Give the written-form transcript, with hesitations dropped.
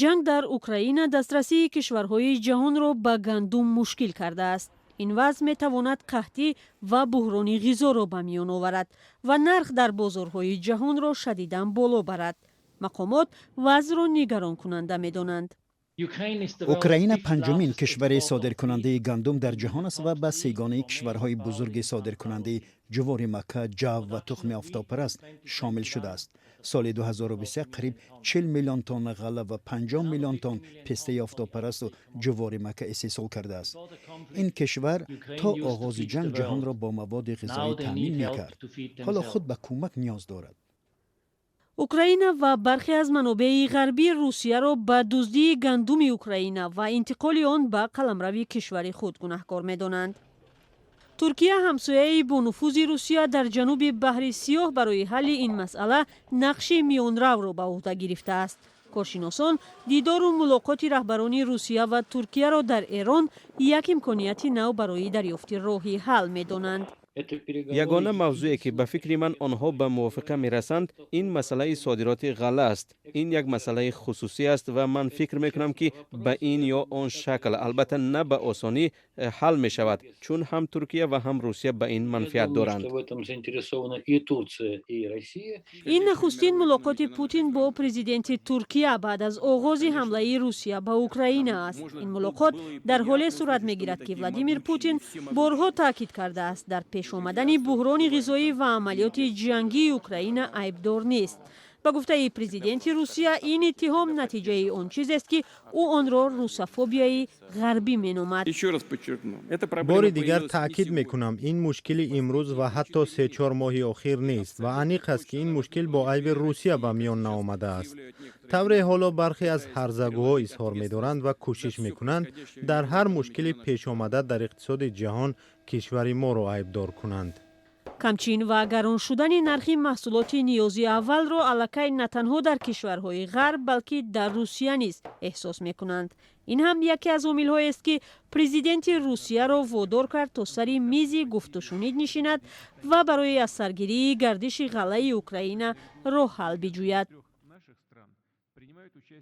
Ҷанг дар Украина дастрасии кишварҳои ҷаҳонро ба гандум мушкил кардааст. Ин вазъ метавонад қаҳтӣ ва буҳрони ғизоро ба миён оварад ва нарх дар бозорҳои ҷаҳонро шадидан боло барад. Мақомот вазъро нигаронкунанда медонанд. Украина панҷумин кишвари содиркунандаи гандум дар ҷаҳон аст ва ба сегонаи кишварҳои бузурги содиркунандаи ҷувори мака, ҷав ва тухми офтобпараст шомил шудааст. Соли 2021 қариб 40 миллион тонна ғалла ва 50 миллион тонн пестаи офтобпарасту ҷувори мака истеҳсол кардааст. Ин кишвар то оғози ҷанг ҷаҳонро бо маводи ғизоӣ таъмин мекард. Ҳоло худ ба кӯмак ниёз дорад. Украина ва бархе аз манобеи ғарбӣ Русияро ба дуздии гандуми Украина ва интиқоли он ба қаламрави кишвари худ гунаҳкор медонанд. Туркия, ҳамсояи бонуфузи Русия дар ҷануби Баҳри Сиёҳ, барои ҳалли ин масъала нақши миёнравро ба уҳда гирифтааст. Коршиносон дидору мулоқоти раҳбарони Русия ва Туркияро дар Эрон як имконияти нав барои дарёфти роҳи ҳал медонанд. Ягона мавзӯе, ки ба фикри ман онҳо ба мувофиқа мерасанд, ин масъалаи содироти ғалла аст. Ин як масъалаи хусусӣ аст ва ман фикр мекунам, ки ба ин ё он шакл, албатта на ба осонӣ, ҳал мешавад, чун ҳам Туркия ва ҳам Русия ба ин манфиат доранд. Ин нахустин мулоқоти Путин бо президенти Туркия баъд аз оғози ҳамлаи Русия ба Украина аст. Ин мулоқот дар ҳоле сурат мегирад, ки Владимир Путин борҳо таъкид кардааст, дар пеш омадани буҳрони ғизоӣ ва амалиёти ҷангии Украина айбдор нест. Ба гуфтаи президенти Русия, ин иттиҳом натиҷаи он чизест, ки ӯ онро русофобияи ғарбӣ меномад. Бори дигар таъкид мекунам, ин мушкили имрӯз ва ҳатто се-чор моҳи охир нест ва аниқ аст, ки ин мушкил бо айби Русия ба миён наомадааст, тавре ҳоло бархе аз ҳарзагӯҳо изҳор медоранд ва кӯшиш мекунанд дар ҳар мушкили пешомада дар иқтисоди ҷаҳон кишвари моро айбдор кунанд. Камчин ва гарон шудани нархи маҳсулоти ниёзи аввалро аллакай на танҳо дар кишварҳои ғарб, балки дар Русия низ эҳсос мекунанд. Ин ҳам яке аз омилҳоест, ки президенти Русияро водор кард, то сари мизи гуфтушунид нишинад ва барои аз саргирии гардиши ғаллаи Украина роҳ ҳал биҷӯяд.